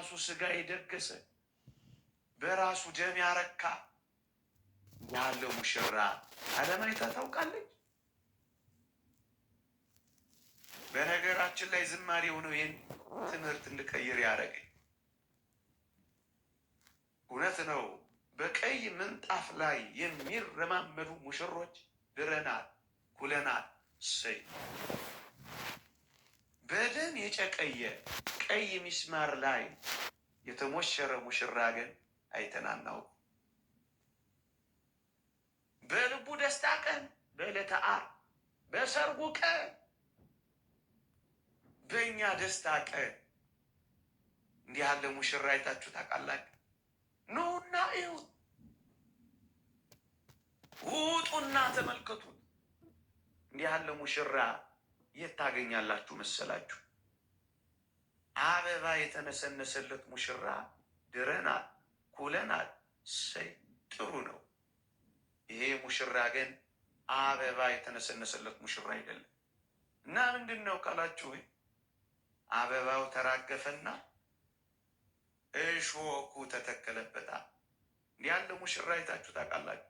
በራሱ ስጋ የደገሰ፣ በራሱ ደም ያረካ ያለው ሙሽራ ዓለም አይታ ታውቃለች? በነገራችን ላይ ዝማሬ ሆነው ይህን ትምህርት እንድቀይር ያደረገኝ እውነት ነው። በቀይ ምንጣፍ ላይ የሚረማመዱ ሙሽሮች ድረናል፣ ኩለናል። እሰይ! በደም የጨቀየ ቀይ ሚስማር ላይ የተሞሸረ ሙሽራ ግን አይተናናውቅም። በልቡ ደስታ ቀን፣ በዕለተ ዓርብ፣ በሰርጉ ቀን፣ በእኛ ደስታ ቀን እንዲህ ያለ ሙሽራ አይታችሁ ታውቃላችሁ? ኑና እዩት፣ ውጡና ተመልከቱት። እንዲህ ያለ ሙሽራ የት ታገኛላችሁ መሰላችሁ? አበባ የተነሰነሰለት ሙሽራ ድረናል፣ ኩለናል። እሰይ ጥሩ ነው። ይሄ ሙሽራ ግን አበባ የተነሰነሰለት ሙሽራ አይደለም። እና ምንድን ነው ካላችሁ፣ አበባው ተራገፈና እሾኩ ተተከለበታል። እንዲህ ያለ ሙሽራ አይታችሁ ታውቃላችሁ?